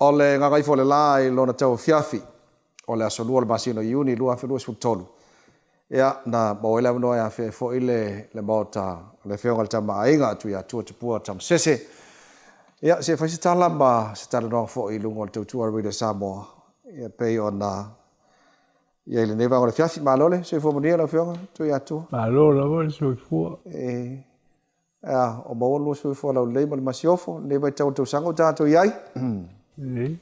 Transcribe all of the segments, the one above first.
O le gagaifo o le la i lona tauafiafi o le aso Lua o le masina o Iuni 2023, ia, na maua ai le avanoa e afea ai foi le le Maota o le Afioga i le Tama a Aiga, Tuiatua Tupua Tamasese. Ia, se i fai se tala ma se talanoaga foi i luga o le tautua a Radio Samoa, ia pei ona i ai lenei vaega o le afiafi. Malo le soifua manuia lau Afioga Tuiatua. Malo lava le soifua. E, a, o maua lua soifua laulelei ma le masiofo lenei vaitau o le tausaga ua tatou i ai. Lelei,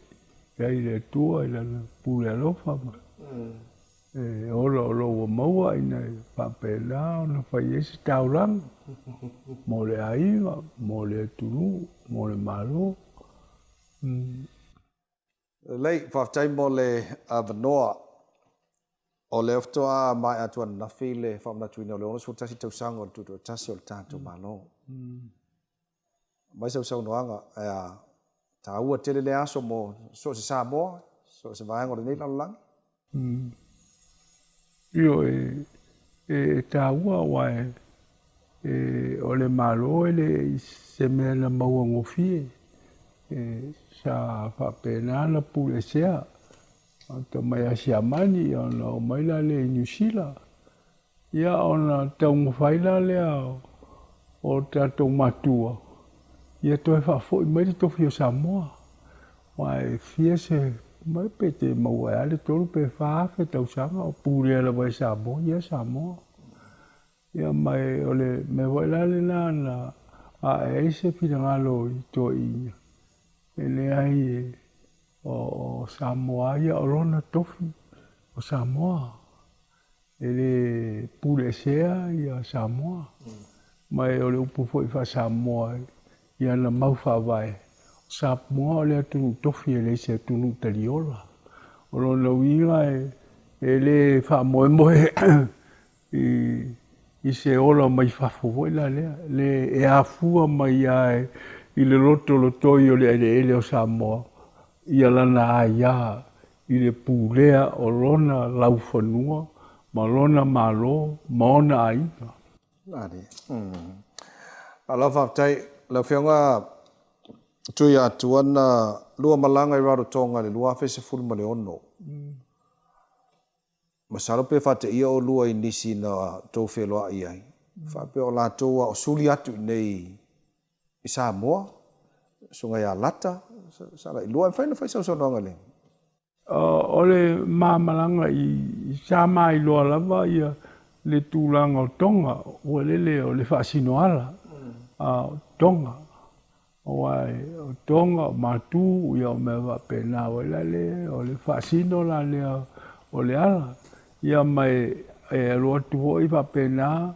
faafetai i le Atua i Lana pule alofa ma e ola o lo o ua maua ina ia faapena ona fai ai se taulaga mo le aiga, mo le atunuu, mo le Malo. Lelei, faafetai mo le avanoa. O lea faatoa maea atu ananafi le faamanatuina o le 61 tausaga o le Tutoatasi o le tatou Malo. Aumai sau saunoaga, a taua tele lea aso mo so o se Samoa, so o se vaega o lenei lalolagi. Ioe, e taua aua e o le Malo e le i se mea na maua gofie. E sa faapena ona puleesea ata mai ia Siamani ona oo mai la lea i Niu Sila. Ia ona taumafai la lea o tatou matua ia toe faafoi mai le tofi o Samoa. Aua e fia se mai pe te maua ai lava le 3 pe 4,000 tausaga o pulea lava e Samoa ia Samoa. Ia ma o le mea foi la lena na ae ai se finagalo i toeaiina, e leai o Samoa lava ia o lona tofi o Samoa. E le puleesea ia Samoa. Ma o le upu foi faa-Samoa i ana mau faavae, o Samoa o le atunuu tofi e leai se atunuu taliola. O lona uiga e le faamoemoe i se ola mai fafo foi la lea, le e afua mai lava i le lotolotoi o le eleele o Samoa ia lana aia i le pulea o lona laufanua ma lona Malo ma ona aiga. Nani. Malo faafetai. Lau Afioga Tuiatua na lua malaga i Rarotonga i le 2016. Masalo pe faateia oulua i nisi na outou feiloai ai, faapea o latou a o suli atu i inei i Samoa, Susuga ia Lata, sa lailua, e mafai ona fai sau saunoaga i le. O le ma malaga i sa mailoa lava ia le tulaga o Tonga, ua lele o le faasino ala o Tonga. Aua o Tonga, o Matu, ia o mea faapena foi la le, o le faasino la lea o le ala. Ia ma e alu atu foi faapena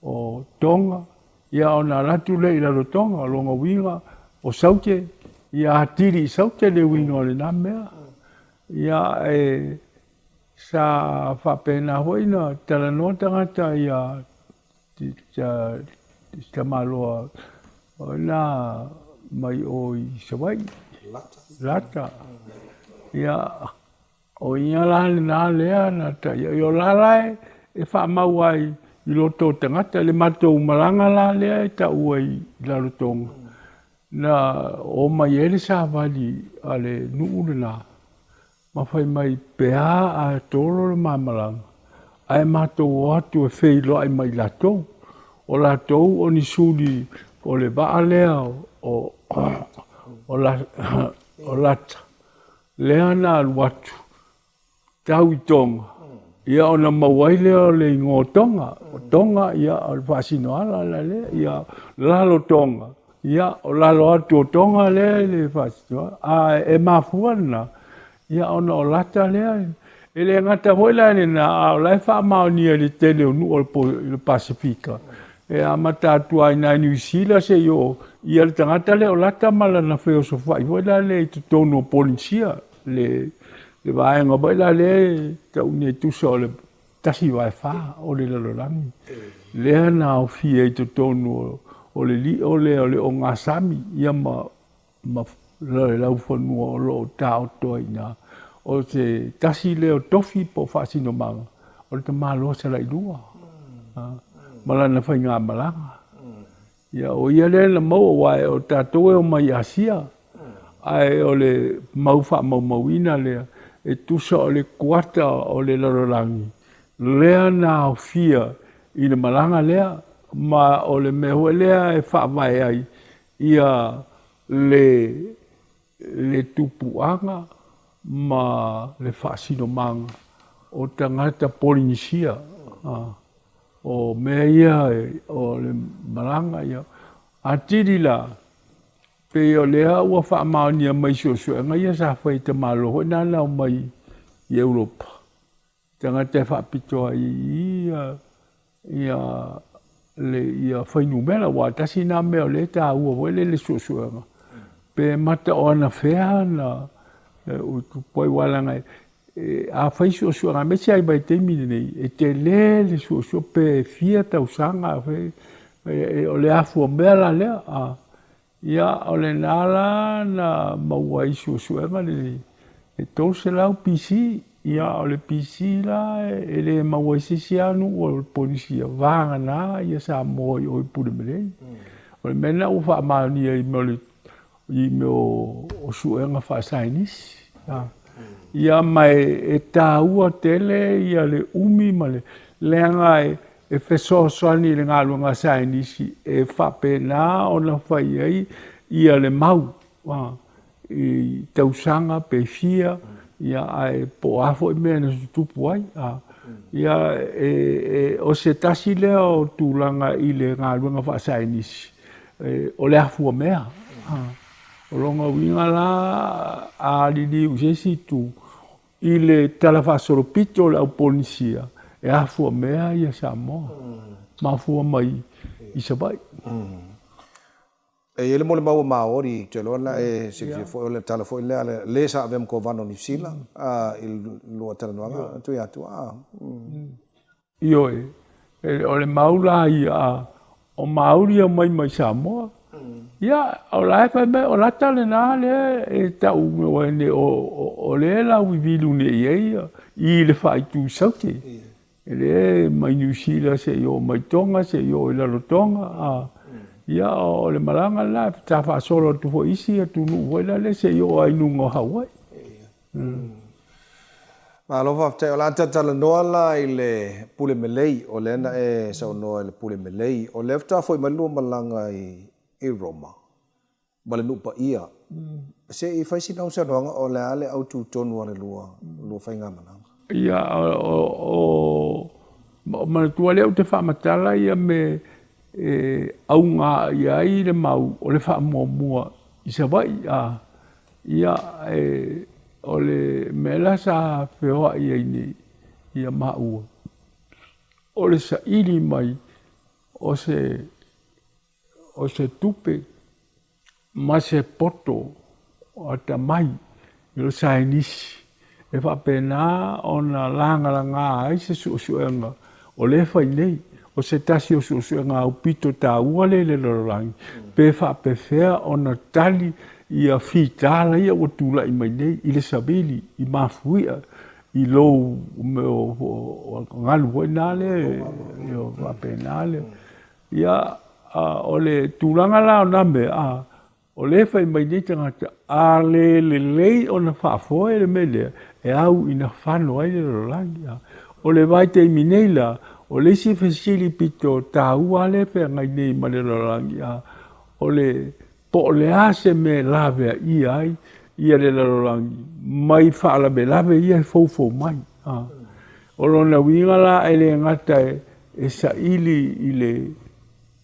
o Tonga, ia ona alu atu lea i lalo o Tonga, o lona uiga o Saute, ia atili i Saute le uiga o lena mea. Ia e sa faapena foi ona talanoa tagata ia si tamaloa na mai o i Savaii. Lata. Ia, o ia la lena lea na taia. O la la e faamau ai i loto o tagata, le matou malaga la lea e taua i Rarotonga, na omai ai le savali a le nuu lena, ma fai mai, Pe a a tolo le ma malaga, ae matou o atu e feiloai ma i latou. O latou o ni suli o le vaa lea o Lata, lea na alu atu tau i Tonga, ia ona maua ai lea o le igoa o Tonga. O Tonga, ia o le faasinoala la lea, ia lalo Tonga, Ia, o lalo atu o Tonga lea i le faasinoala, a e mafua lena, ia ona o Lata lea. E le gata foi la i lena, a o la e faamaonia i le tele o nuu o le Pasefika, e amata atu lava i ina i Niu Sila seia oo ia le tagata lea o Lata ma lana feosofai foi la lea i totonu o Polenisia, le vaega foi la lea e tau nei tusa o le 1/4 o le lalolagi, lea na aofia i totonu o le lio lea o le ogasami ia ma le laufanua o lo o taoto ai i ina. O se tasi lea o tofi po o faasinomaga o le tamaloa Salailua ma lana faigamalaga. Ia, o ia lea na maua, aua o tatou e omai i Asia. Ae o le mau faamaumauina lea e tusa o le kuata o le lalolagi lea na aofia i le malaga lea, ma o le mea foi lea e faavae ai ia le le tupuaga ma le faasinomaga o tagata Polinisia. O mea ia o le malaga ia. Atili la, pei o lea ua faamaonia mai i suesuega ia sa fai e tamaloa foi na na omai i Europa, tagata e faapitoa ai i ia le ia fuainumera, aua tasi lena mea o lea e taua foi lele i suesuega, pe mata o anafea na tupu ai, aua leaga a fai suesuega aemaise lava i vaitaimi lenei, e tele le suesue pe fia tausaga, o le afua mea la lea. Ia, o lena la na maua ai i suesuega lenei, e 300 BC. Ia, o le BC la e le maua ai se isi lava nuu o le Polenisia, vagana ia Samoa i o i Pulemelei. O le mea lena ua faamaonia i mea o le i mea o suega faasaienisi. Ia, ma e taua tele ia le umi ma le leaga e fesoasoani i le galuega a saienisi e faapena ona fai ai ia le mau i tausaga pe fia, ia ae po o a foi mea na tutupu ai. Ia e, o se tasi lea o tulaga i le galuega faasaienisi, o le afua mea. O lona uiga la, a liliu i se isi itu, I le talafaasolopito o le au Polenisia, e afua mea ia Samoa, mafua mai i Savaii. E i ai le molimau a Maori, ou te iloa na e silafia foi, o le tala foi lea a le sa avea ma Kovana o Niu Sila i le lua talanoaga Tuiatua. Ioe, o le mau la ia o Māori e omai mai Samoa. Ia, o la e fai mai, o lata lena lea e tau ai nei, o lea e lauivilu nei i ai i le faaitu i Saute. E le mai Niu Sila seia oo mai Tonga, seia oo i Rarotonga. Ia, o le malaga lena, sa faasolo atu foi i isi atunuu foi lale seia oo lava i luga o Hawaii. Malo faafetai. O le a talatalanoa la i le pule melei, o lea na e saunoa i le pule melei. O lea faatoa foi mai le lua malaga i Roma ma le nuu paia. Se i fai sina au saunoaga o le a le autu tonu a le lua lua faigamalaga? Ia, o manatua lea ou te faamatala ia me e auga i ai le mau o le faamuamua i Savaii. A Ia, e, o le mea la sa feoai ai nei ia maua, o le saili mai o se, o se tupe ma se poto atamai i le saienisi e faapena ona lagalaga ai se suesuega o lea e fai nei. O se tasi o suesuega aupito taua lea i le lalolagi, pe faapefea ona tali ia fitala ia ua tulai mai nei i le savili, i mafuia, i lou mea o galu foi na lea, faapena le. Ia, o le tulaga la o na mea, O lea e fai mai nei tagata, a le lelei ona faafoe le mea lea, e au ina fano ai le lalolagi. O le vaitaimi nei la, o le isi fesili pito taua lea e feagai nei ma le lalolagi, o le po o le a se mea e laveaia ai ia le lalolagi mai faalavelave ia e foufou mai. O lona uiga la, e le gata e saili i le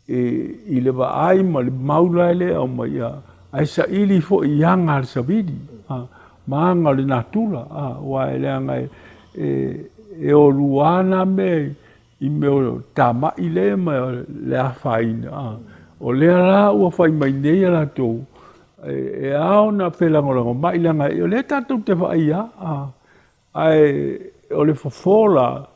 i le vaai ma le mau la e le aumai, ae saili foi i aga a le savili ma aga o le natura, aua e leaga e olua lava na mea i mea o tamai lea ma le afaina. O lea la ua fai mai nei e latou, e ao ona felagolagomai leaga o lea tatou te vaai lava, Ae o le fofo la,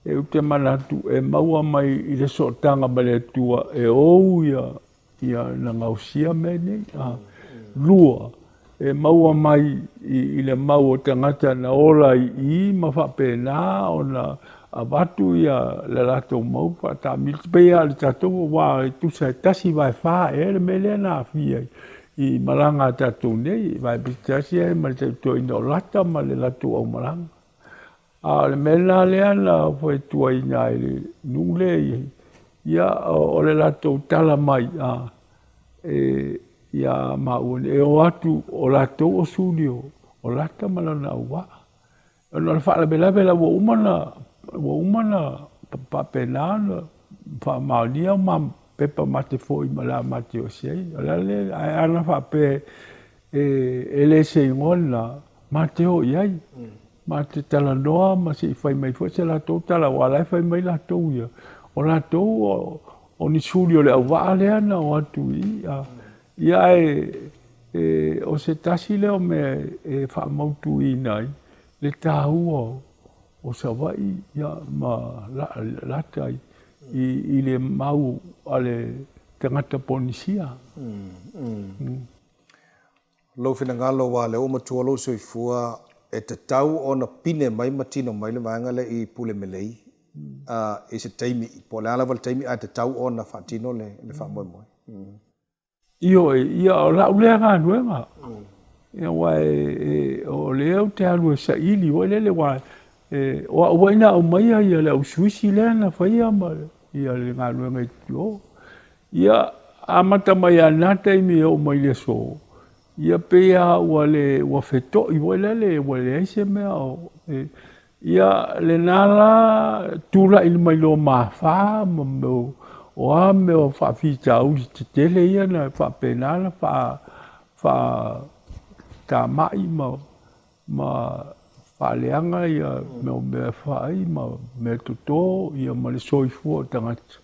ou te manatu e maua mai i le sootaga ma le Atua e ou ia ia na gaosia mea nei. Lua, e maua mai i le mau o tagata na ola i i ma faapena ona avatu ia le latou mau faataamilo. E pei lava o le tatou aua e tusa e 1/4 ea le mea lea na aafia ai. i malaga a tatou nei, vae pitotasi ai ma le tautuaina o Lata ma le latou aumalaga. A o le mea lena lea na fautuaina ai le nuu lea i ai, ia o le latou tala mai a e iā maua nei, e o atu o latou o suli o Lata ma lana auvaa. Ona o le faalavelave la ua uma ona ua uma ona faapena ona faamaonia ma pepa ma te foi ma le a ma te o ese ai. O le ala lea, ae ana faapea e le se igoa lena, ma te o i ai. Ma te talanoa ma se i fai mai foi se latou tala, aua o la e fai mai latou ia, o latou o ni suli o le auvaa lea na o atu i i. Ia ae o se tasi lea o mea e faamautuina ai le taua o Savaii ma Lata i le mau a le tagata Ponisia. Lou finagalo aua o lea ua matua lou soifua e tatau ona pine mai ma tino mai le vaega lea i Pule Melei i se taimi, po o le a lava le taimi ae tatau ona faatino le faamoemoe. Ioe, ia o lau lea galuega. Aua o lea ou te alu e saili foi lele, aua o au foi na aumaia le au Suisi lea na faia ma le galuega i o. Ia, amata mai lava i lena taimi e oo mai i le aso, ia pei lava ua le, ua feto'i foi lele, ua leai se mea o, ia lena la tulai mai loa ma afa ma mea o a mea o faafitauli tetele ia na faapena ona faatamai ma faaleaga ia mea o meafaai ma meatoto ma le soifua o tagata.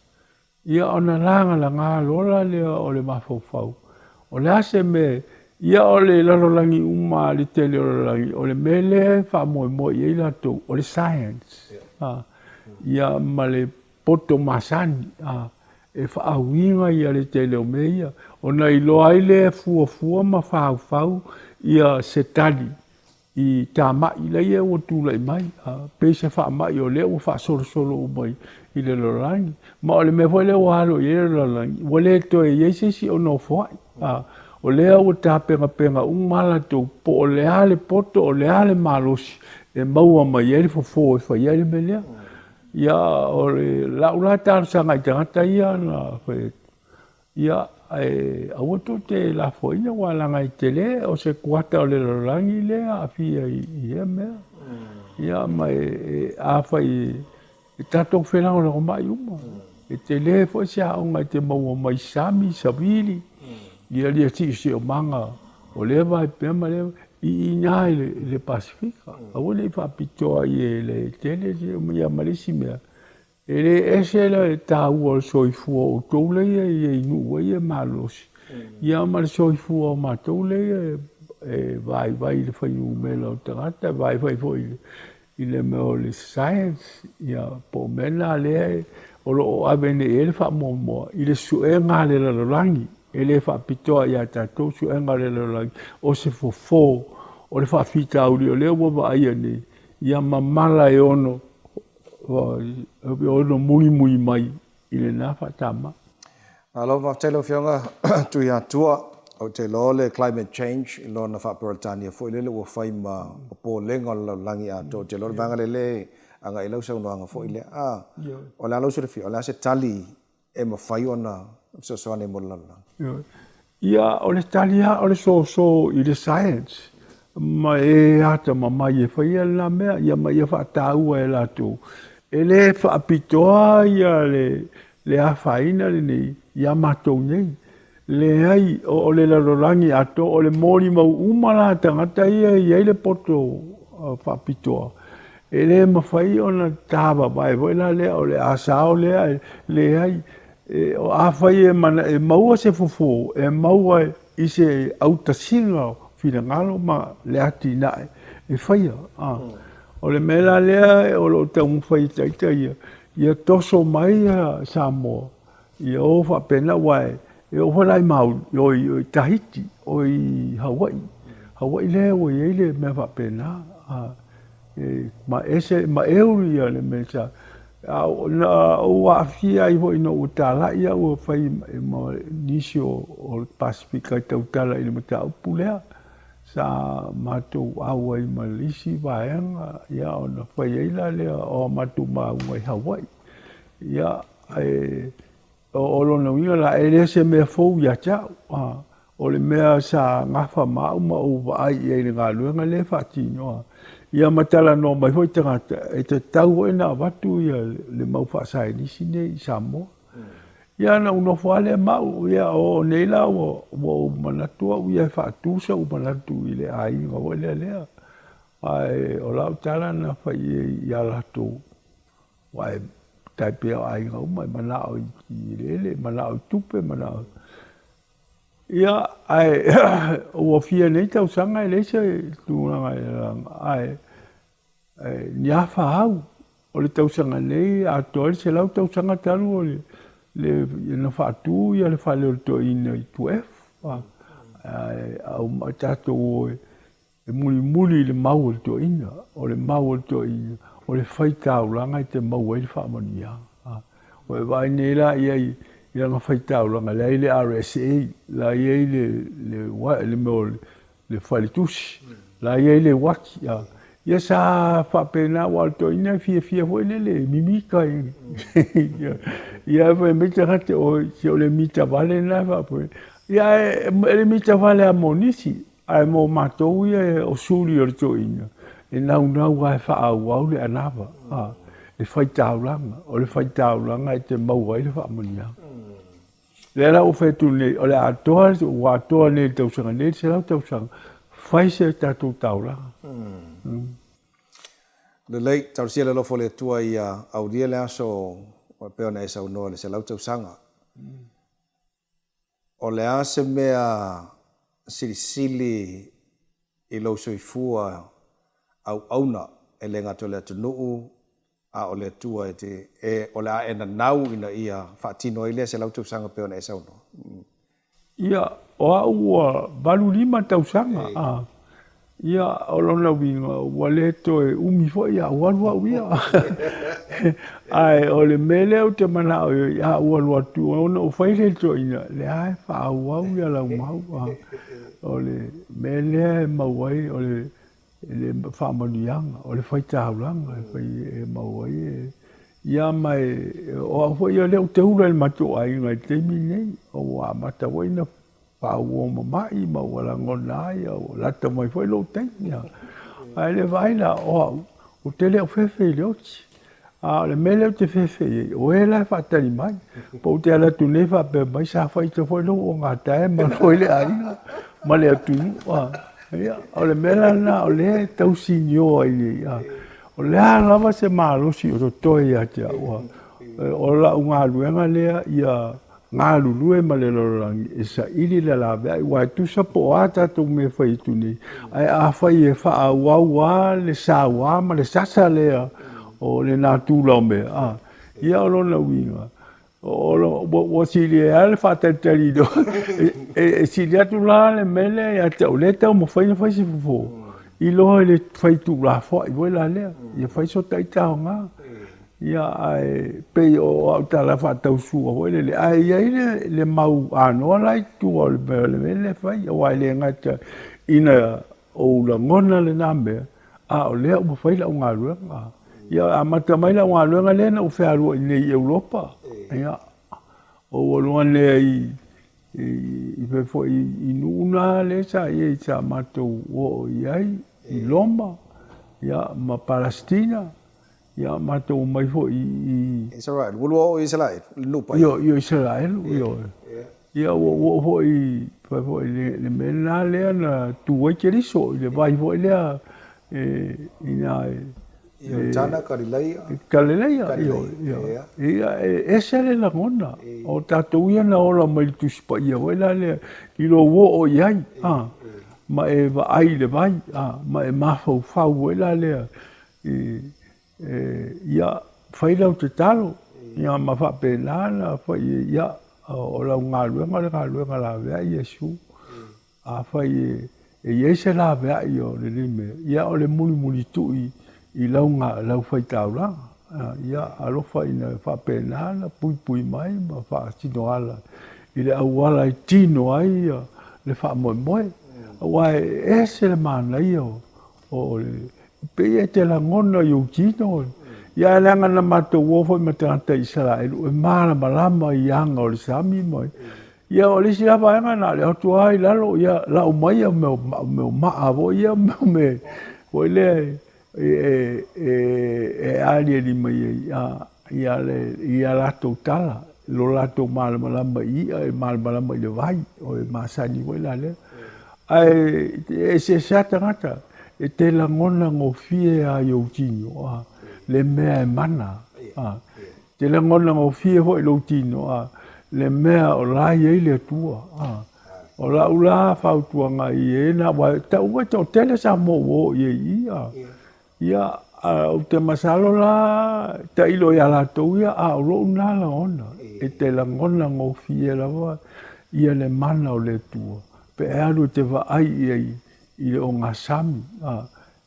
Ia ona lagalaga loa la lea o le mafaufau, o le a se mea, ia o le lalolagi uma, le tele o le lalolagi, o le mea lea e faamoemoe i ai latou, o le science, ia ma le poto masani, e faauiga ia le tele o mea ia, ona iloa ai lea e fuafua ma faufau ia se tali i tamai laia ua tulai mai, pei se faamai o lea ua faasolosolo uma i le lalolagi. Ma o le mea foi lea ua alo i ai le lalolagi, ua le toe i ai se isi o nofoai. O lea ua tapenapena uma lava latou po o le a le poto, o le a le malosi e maua mai ai le fofo e fai ai le mea lea. Ia, o lau la talosaga i tagata ia na fai atu, Ia, ae aua tou te lafoaina aua leaga e tele o se kuata o le lalolagi lea e aafia i ia mea. Ia ma e afai e tatou felagolagomai uma, e tele foi se aoga e te maua mai sami, savili, ia lia siosiomaga o lea vaipea ma lea i ina i le Pasefika. Aua ne i faapitoa i e le tele ia ma le isi mea, E le ese le taua o le soifua o outou lea e i ai i nuu ai e malosi, ia ma le soifua o matou lea e vaivai i le fuainumera o tagata, e vaivai foi i le mea o le science, ia po o mea na lea o lo o ave nei i ai le faamuamua i le suega a le lalolagi. E le faapitoa ia tatou suega a le lalolagi, o se fofo o le faafitauli o lea ua vaaia nei, ia mamala e ono ono mulimuli mai i lena faatama. Malo faafetai lau Afioga Tuiatua. Ou te iloa le climate change i lona faa-Peretania foi lele ua fai ma popolega o le lalolagi atoa. Ou te iloa o le vaega lea e agai i lau saunoaga foi lea. O le a lau silafia? O le a se tali e mafai ona fesoasoani mo le lalolagi? Ia, o le tali lava o le soso i le science ma e atamamai e faia lena mea, ia ma ia faataua e latou. E le faapitoa ia le afaina lenei ia matou nei. Leai, o le lalolagi atoa, o le molimau uma la a tagata ia e i ai le poto faapitoa, e le mafai ona tavavae foi la lea o le a sao lea, leai. Afai e maua se fofo, e maua i se autasiga o finagalo ma le atinae e faia. O le mea la lea o lo o taumafai e ita ia, ia toso mai Samoa Ia o faapena aua e oo foi la i Maui, oi i Tahiti, o i Hawaii. Hawaii lea ua i ai le mea faapena. Ma ese, ma eu ia le mea sa. A na ou aafia ai foi ina ua talai au e fai ma nisi o le Pasefika e tautala i le mataupu lea, sa matou auai ma le isi vaega, ia ona fai ai la lea o a matou lauga i Hawaii. Ia, ae O lona uiga la, e le o se mea fou ia te au. O le mea sa gafa ma au ma ou vaai i ai i le galuega lea e faatinoa. Ia ma talanoa mai foi tagata, e tatau foi ona avatu ia le mau faasaenisi nei i Samoa. Ia ona ou nofo lava lea ma au, ia o nei la ua ou manatu au ia e faatu sou manatu i le aiga foi lea lea. Ae o lau tala na fai i ai ia latou, Aua e tai pei o aiga uma e manao i eleele, manao i tupe, manao. Ia, ae ua fia nei tausaga e leai se tulaga e ae ni afa au o le tausaga nei atoa ai le 100 tausaga talu o le na faatu ia le fale o le toeaina i Tuaefu. Ae au tatou o e E mulimuli i le mau o le toeaina, o le mau o le toeaina, o le faitaulaga e te maua ai le faamanuiaga. Ua e vaai nei la i ai i lana faitaulaga, la e i ai le RSA, la e i ai le mea o le faletusi, la e i ai le uati. Ia sa faapena aua o le toeaina e fiafia foi lele e mimita. Ia fai mai tagata, se o le mita vale lena e faapea. Ia ae le mita vale lava mo nisi. Ae mo matou ia o suli o le toeaina, e naunau lava e faaauau le anava, e fai taulaga. O le fai taulaga e te maua ai le faamanuiaga. Lea la ua fai atu nei, o le atoa, ua atoa nei i le tausaga nei le 100 tausaga, fai se tatou taulaga. Lelei, talosia le alofa o le Atua ia aulia le aso e pei ona e saunoa i le 100 tausaga. O le a se mea silisili i lou soifua auauna e le gata o le atunuu a o le Atua e te e o le a e nanau ina ia faatino ai lea 100 tausaga e pei ona e saunoa? Ia, o au ua 85 tausaga, a. Ia, o lona uiga, ua le toe umi foi a ou alu au ia. Ae o le mea lea ou te manao i ai, a ou alu atu, ona ou fai lea i le toeaina, lea e faaauau ia lau mau. O le mea lea e maua ai, o le faamanuiaga, o le faitaulaga e fai e maua ai e... Ia ma e, o au foi ia lea ou te ula i le matou aiga i le taimi lenei, ua amata foi ona Pau ua mama'i ma ua lagona ai ua lata mai foi lou taimi. Ae le vaai la o au, ou te le o fefe i le oti. A o le mea lea ou te fefe i ai, o e la e faatali mai. Po ou te ala atu nei faapea mai, sa faita foi lou ogatae ma loi le aiga ma le atunuu. Ia, o le mea la lena o lea e tausinio ai nei. O le a lava se malosi o totoe ia te au, o lau galuega lea ia galulue ma le lalolagi e saili le laveai, aua e tusa po o a tatou mea e fai atu nei, ae afai e faaauau lava le saua ma le sasa lea o le natura o mea, a, ia o lona uiga, ua sili ai lava le faatalitali e sili atu la le mea lea ia te au, lea e taumafai ona fai se fofo, i loa i le fai tuulafoai foi la lea, ia fai so taita aoga. Ia, ae pei o au tala faatausua foi lele, ae i ai le mau anoa la i tua o le mea o le mea lea e fai, aua e le gata ina ou lagona lena mea, a o lea ua fai lau galuega. Ia, amata mai lau galuega lea na ou fealuai nei i Europa. Ia, ou alu ane ai i fai foi i nuu na lea sa i ai sa matou oo i ai, i Roma, ia, ma Palasitina. Ia matou omai foi i. Israel. Ua lua oo i Israel, le nuu paia. Io, io Israel, io. Ia ua oo foi, fai foi le, le mea lena lea na tu ai Keriso, i le vai foi lea e, ina e, Ioritana, Kalileia. Kalileia, io, io. Ia, e ese le lagona. O tatou ia na ola mai le Tusi Paia foi la lea, i lou oo i ai, a, ma e vaai i le vai, a, ma e mafaufau foi la lea, Ia, fai lau tatalo, ia ma faapena ona fai ai, ia, o lau galuega o le galuega laveai Iesu. Afai e i ai se laveai o lenei mea, ia o le mulimulitu'i i lau faitaulaga. Ia alofa ina faapena ona puipui mai ma faasinoala i le auala e tino ai le faamoemoe. Aua e ese le manaia o le pei e te lagona i ou tino. Ia ae leaga na matou o foi ma tagata Isaraelu e malamalama i aga o le sami ma ia o le isi la vaega na o le o atu lava i lalo ia lau mai ia mea o maa foi ia mea foi lea e aliali mai ai i a latou tala, lo latou malamalama i i'a, e malamalama i le vai, o e masani foi la lea. Ae e eseese lava tagata, e te lagona gofie lava i ou tino a, le mea e mana. E te lagona gofie foi i lou tino a, le mea o la e i ai le Atua. O lau la fautuaga i e na, aua e tau e toatele Samoa ua oo i ai i i, ia, ou te masalo la, tailo ia latou ia, a o lou na lagona, e te lagona gofie lava ia le mana o le Atua, pe e alu e te vaai i ai i le ogasami,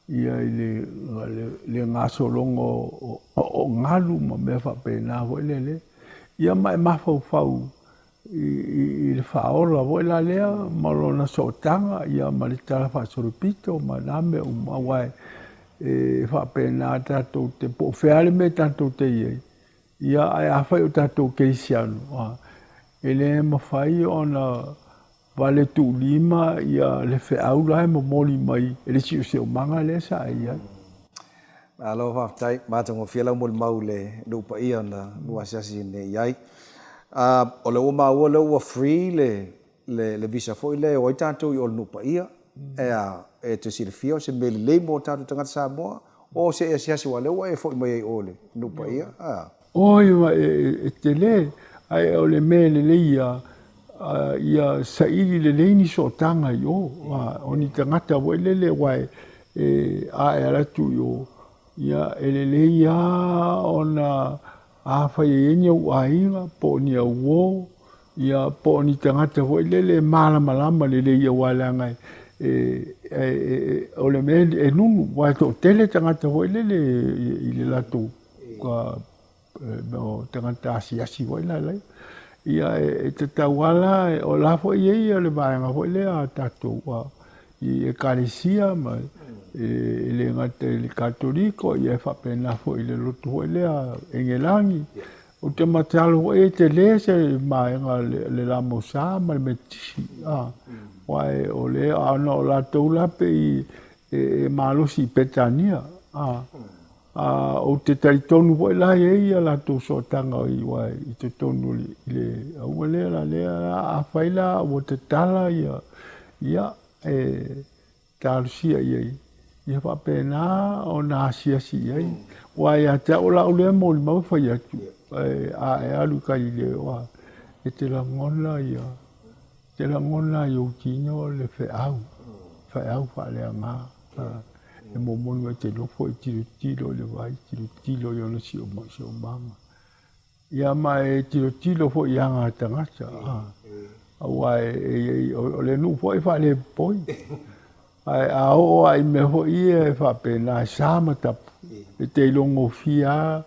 ia i le gasologa o galu ma mea faapena foi lele, ia ma e mafaufau i le faaola foi la lea ma lona sootaga ia ma le talafaasolopito ma na mea uma, aua e faapena tatou te, po o fea le mea tatou te i ai, ia ae afai o tatou kerisiano, e le mafai ona vale tuulima ia le feau la e momoli mai e le siosiomaga lea sa e i ai. Malo faafetai, matagofie lau molimau i le nuu paia na lua asiasi nei i ai. O lea ua maua o lea ua free le le visa foi lea e o ai tatou i o i le nuu paia. Ea, e te silafia o se mea lelei mo tatou tagata Samoa, o se e asiasi aua o lea ua e foi mai ai i o i le nuu paia. Oi, e tele, ae o le mea lelei ia, ia saili lelei ni sootaga i o, o ni tagata foi lele aua e a e alu atu i o, ia e lelei lava ona afai e i ai ni ou aiga po o ni au uo, ia po o ni tagata foi lele e malamalama lelei aua leaga o le mea e nunu aua e toatele tagata foi lele i le latou o tagata asiasi foi la lai. Ia e tatau lava la, o la foi e i ai le vaega foi lea a tatou i Ekalesia ma e le gata i le Katoliko, ia e faapena foi i le lotu foi lea Engelani. Ou te masalo foi e tele se vaega le Lamosa ma le Metotisi, aua o lea, ona o latou la pei e malosi i Peretania. Ou te talitonu foi la e i ai a latou sootaga i totonu i le auga lea la lea afai la ua tatala ia, ia e talosia i ai, ia faapena ona asiasi i ai. Aua ia te au o lau lea molimau e fai atu, a e alu i Galileo, e te lagona ia, te lagona i ou tino le feau, feau faaleaga. E momoli mai te nofo e tilotilo i le vai, tilotilo i ona siosiomaga. Ia ma e tilotilo foi i aga a tagata. Aua o le nuu foi e faalepopoi. Ae a oo lava i mea foi ia e faapena e sa ma tapu, e te iloa gofie lava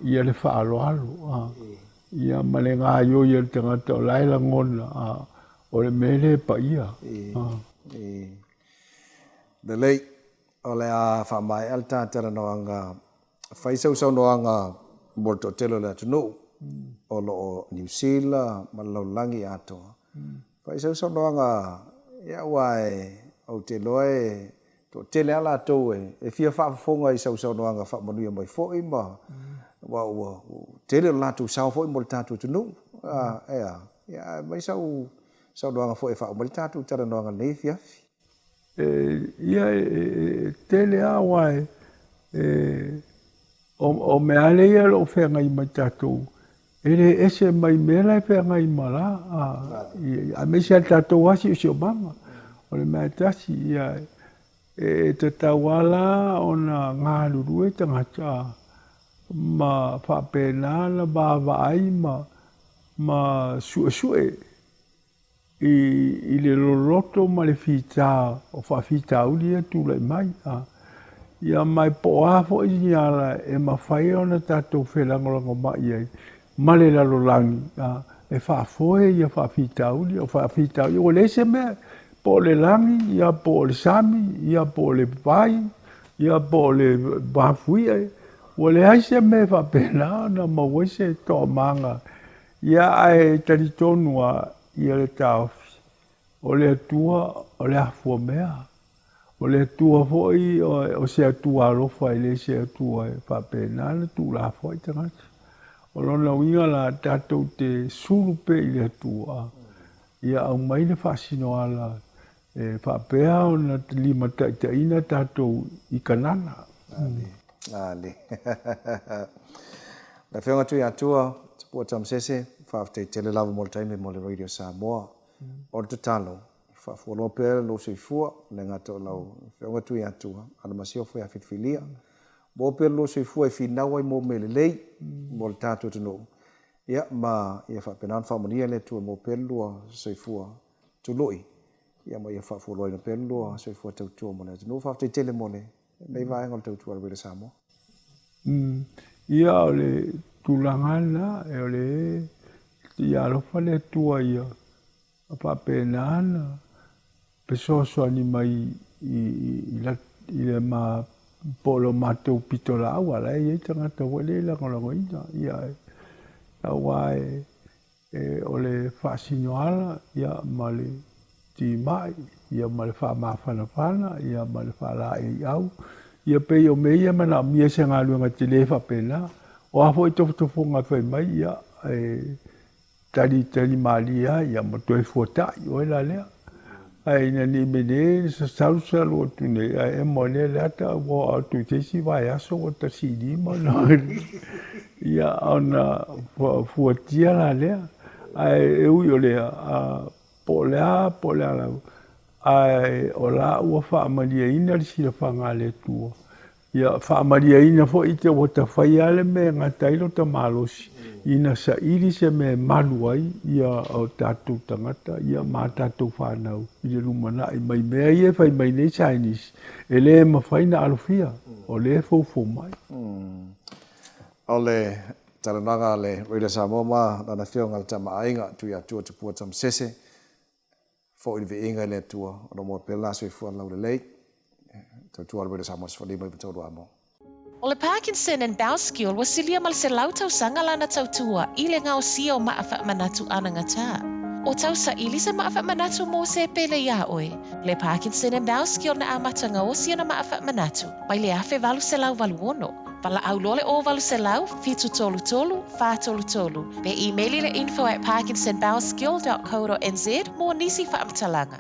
ia le faaaloalo. Ia ma le gaoioi o le tagata o la e lagona, o le mea lea e paia. Lelei, o le a faamaea le ta talanoaga. Fai sau saunoaga mo le toatele o le atunuu o lo o Niu Sila ma le lalolagi atoa. Fai sau saunoaga ia aua e ou te iloa e toatele lava latou e fia faafofoga i sau saunoaga faamanuia mai foi ma aua ua tele lo latou sao foi mo le tatou atunuu. Ea, ia aumai sau saunoaga foi e faauma ai le tatou talanoaga i lenei afiafi. Ia e tele lava aua o mea lava ia o lo o feagai ma tatou, e le ese mai mea la e feagai ma la, aemaise lava i le tatou lava siosiomaga. O le mea lava e tasi, ia e tatau lava la ona galulue tagata ma faapena ona vaavaai ma suesue i le loloto ma le fita o faafitauli ia e tulai mai. Ia ma e po o a foi ni ala e mafai ona tatou felagolagomai ai ma le lalolagi, a, e faafoe ia faafitauli, o faafitauli, ua leai se mea, po o le lagi, ia po o le sami, ia po o le vai, ia po o le mafuie, ua leai se mea e faapena ona maua ai se toamaga. Ia ae talitonu lava ia le taofi, o le Atua o le afua mea. O le Atua foi o se Atua alofa e le se Atua e faapena ona tuulafoai tagata. O lona uiga la, tatou te sulu pea i le Atua, ia aumai le faasinoala e faapea ona limataitaiina tatou i Kanana. Ale. Le Afioga Tuiatua, Tupua Tamasese, faafetai tele lava mo le taimi mo le Radio Samoa. O le tatalo, Faafualoa pea lou soifua, le gata o lau Afioga Tuiatua, a na masiofo ia filifilia. Maua pea lou soifua e finau ai mo mea lelei mo le tatou atunuu, ia, ma ia faapena ona faamanuia le Atua maua pea le lua soifua tului, ia, ma ia faafualoaina pea le lua soifua tautua mo le atunuu. Faafetai tele mo lenei vaega o le tautua a le Radio Samoa. Ia, o le tulaga lena, o le, ia alofa le Atua ia A faapena ona fesoasoani mai i le ma po o lo matou pitolaau a la e i ai tagata foi lea e lagolagoina. Ia, aua e o le faasinoala ia ma le timai ia ma le faamafanafana ia ma le faalaeiau ia pei o mea ia e manaomia i se galuega tele faapena. O a foi tofotofoga e fai mai ia e Tali tali malie lava ia ma toe fuatai oe la lea. Ae ina ne i meaine salu salu atu nei ae emo lea le ata ua oo atu i se isi vaiaso ua 15 ia ona fuatia la lea. Ae ui o lea, po o le a po o le a lava, ae o la ua faamalieina le silafaga a le Atua Ia faamalieina foi te ua ta faia le mea e gata ai lota malosi, ina saili se mea e malu ai ia o tatou tagata ia ma a tatou fanau i le lumanai mai mea ia e fai mai nei saienisi e le mafai na alofia, o lea e foufou mai. O le talanoaga a le Radio Samoa ma lana Afioga le Tama a Aiga, Tuiatua Tupua Tamasese, Foi le viiga i le Atua, o lo o maua pea le la soifua laulelei. Tautua le Radio Samoa 15 9 Amo. O le Parkinson and Bowskill ua silia ma le 100 tausaga lana tautua i le gaosia o maa faamanatu anagata. O tau saili se maa faamanatu mo se pele iā oe. Le Parkinson and Bowskill na amata gaosi ana maa faamanatu mai le 1886. Valaau loa le 0800 733 433 pe imeli le info at parkinsonbowskill dot co dot nz mo nisi faamatalaga.